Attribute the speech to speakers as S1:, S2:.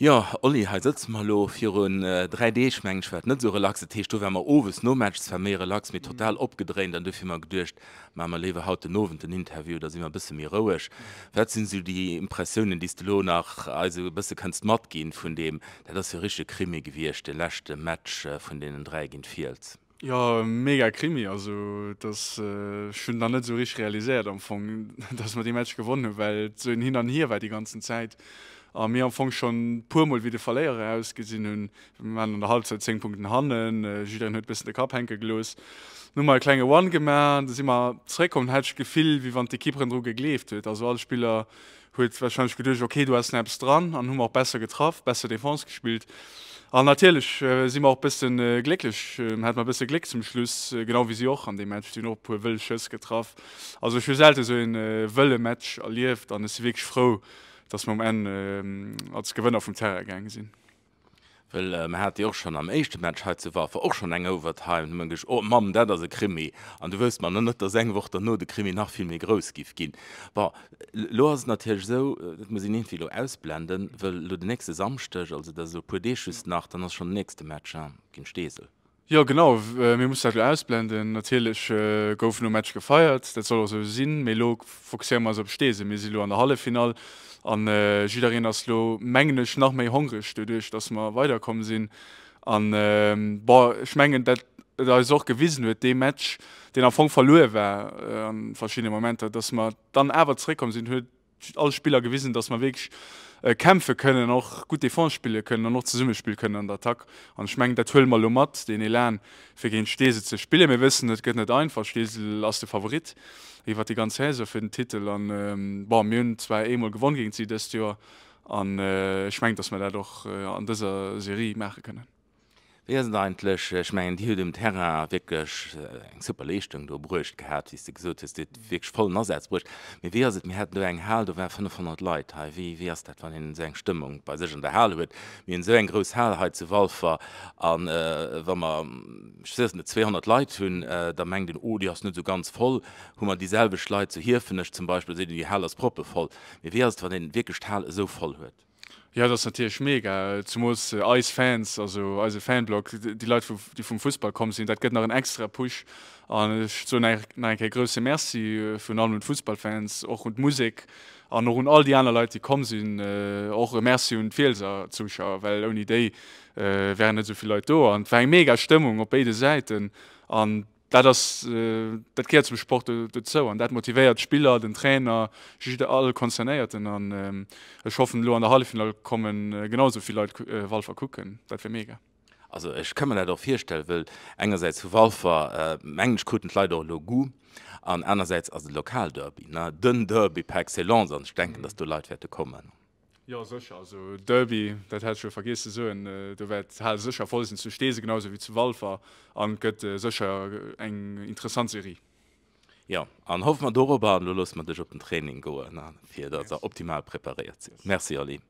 S1: Jo, Oli, hei sëtze mer elo. Virun 3 Deeg, mengen ech, war et net esou relax. Dat heescht, do ware mer owes nom Match zwar méi relax, mee total opgedréint. An dofir hu mer geduecht, maache mer léiwer haut den Owend den Interview, da si mer e bësse méi roueg. Wat sinn esou déi Impressiounen, déi s de elo nach eis esou e bësse kënns matginn vun deem, dat ass jo e richtege Krimi gewiescht, de leschte Match vun deenen 3 géint Fiels?
S2: Jo, mega Krimi, also dass, ech hunn nach net esou richteg realiséiert am Fong, dass mer dee Match gewonnen hunn, well et esou en Hin an Hier war déi ganzen Zäit a mir am Fong schonn puer mol wéi de Verléierer ausgesinn hunn. Mir waren an der Halbzeit 10 Punkten hannen, jiddereen huet e bëssen de Kapp hänke gelooss. Dann hu mer e klenge Run gemaach an da si mer zeréckkomm, dann hat ech d'Gefill, wéi wann d'Ekipp erëm dru gegleeft huet, also all Spiller huet wahrscheinlech geduecht, ok, do ass nach eppes dran, an hu mer och besser getraff, besser Defense gespillt. An natierlech si mer och bëssen glécklech, hate mer bësse Gléck zum Schluss, genau wéi si och an deem Match. Si hunn och e puer wëll Schëss getraff. Also ech hu selte sou e wëlle Match erlieft an ech si wierklech frou, dass mer um Enn als Gewënner vum Terrain gaange sinn.
S1: Well mer hate jo och schonn am éischte Match hei zu Walfer och schonn eng Overtime, hu mer geduecht, oh Mamm, dat ass e Krimi. An du wousst mer nach net, dass eng Woch derno de Krimi nach vill méi grouss giff ginn. Bon, elo ass et natierlech esou, dat muss een iergendwéi elo ausblenden, wëll elo den nächste Samschdeg, also dat ass elo e puer Deeg just nach, dann ass schonn den nächste Match géint Steesel.
S2: Jo genau, mir mussen dat elo ausblenden. Natierlech gouf nom Match gefeiert, dat soll och esou sinn, mee elo fokusséiere mer eis op Steesel. Mir si elo an der Halleffinall an jiddereen ass elo, mengen ech, nach méi hongreg doduerch, datt mer weiderkomm sinn. An bon, ech mengen, dat et eis och gewisen huet, dee Match, deen am Fong verluer war a verschiddene Momenter, datt mer dann awer zeréckkomm sinn, huet all Spiller gewisen, dass mer wierklech kämpfe kënnen, och gutt Defense spille kënnen an och Zesummespill kënnen an der Attack. An ech mengen, dat huele mer elo mat, deen Elan, fir géint Steesel ze spillen. Mir wëssen, et gëtt net einfach. Steesel ass de Favorit iwwert déi ganz Saison fir den Titel. An, bon, mir hunn zwar eemol gewonn géint si dëst Joer an ech mengen, dass mer dat och an dëser Serie maache kënnen.
S1: Wéi ass et eigentlech, ech mengen Dir hutt um Terrain wierklech eng super Leeschtung do bruecht gehat, wéi s de gesot hues, Dir hutt wierklech vollen Asaz bruecht. Mee wéi ass et, mir haten do eng Hal, do ware 500 Leit hei, wéi wéi ass dat, wann een esou eng Stëmmung bei sech an der Hal huet? Mir hunn esou eng grouss Hal hei zu Walfer a wa mer, ech weess net, 200 Leit hunn, da mengt een, oh déi ass net esou ganz voll. Hu mer déi selwecht Leit zu Hiefenech zum Beispill, da seet een, déi Hal ass proppevoll. Mee wéi ass et, wann een wierklech d'Hal esou voll huet?
S2: Jo, dat ass natierlech mega, zumools eis Fans, also eise Fanblock, déi Leit vu déi vum Fussball komm sinn, dat gëtt nach en extra Push an ech soen nach eng Kéier grousse Merci virun allem un d'Fussballfans, och un d'Musek an och un all déi aner Leit déi komm sinn. Och e Merci un d'Fielser Zuschauer, well ouni déi wären net esou vill Leit do an et war eng mega Stëmmung op béide Säiten an Dat ass, dat gehéiert zum Sport dozou an dat motivéiert d'Spiller, den Trainer, jidder, all Concernéierten an ech hoffen elo an der Halleffinall kommen genau esou vill Leit Walfer kucken, dat wier mega.
S1: Also ech ka mer dat och virstellen, wëll engersäits vu Walfer mengen ech kruten d'Leit och elo Goût an anersäits ass et e Lokalderby, ne, den Derby par excellence an ech denken, datt do Leit wäerte kommen.
S2: Jo sécher, also Derby, dat hat ech jo vergiess ze soen, do wäert d'Hal sécher voll sinn, zu Steesel genau esou wéi zu Walfer an et gëtt sécher eng interessant Serie.
S1: Jo, an hoffe mer dorobber an elo loosse mer dech op den Training goen, fir datt der optimal preparéiert sidd. Merci Oli.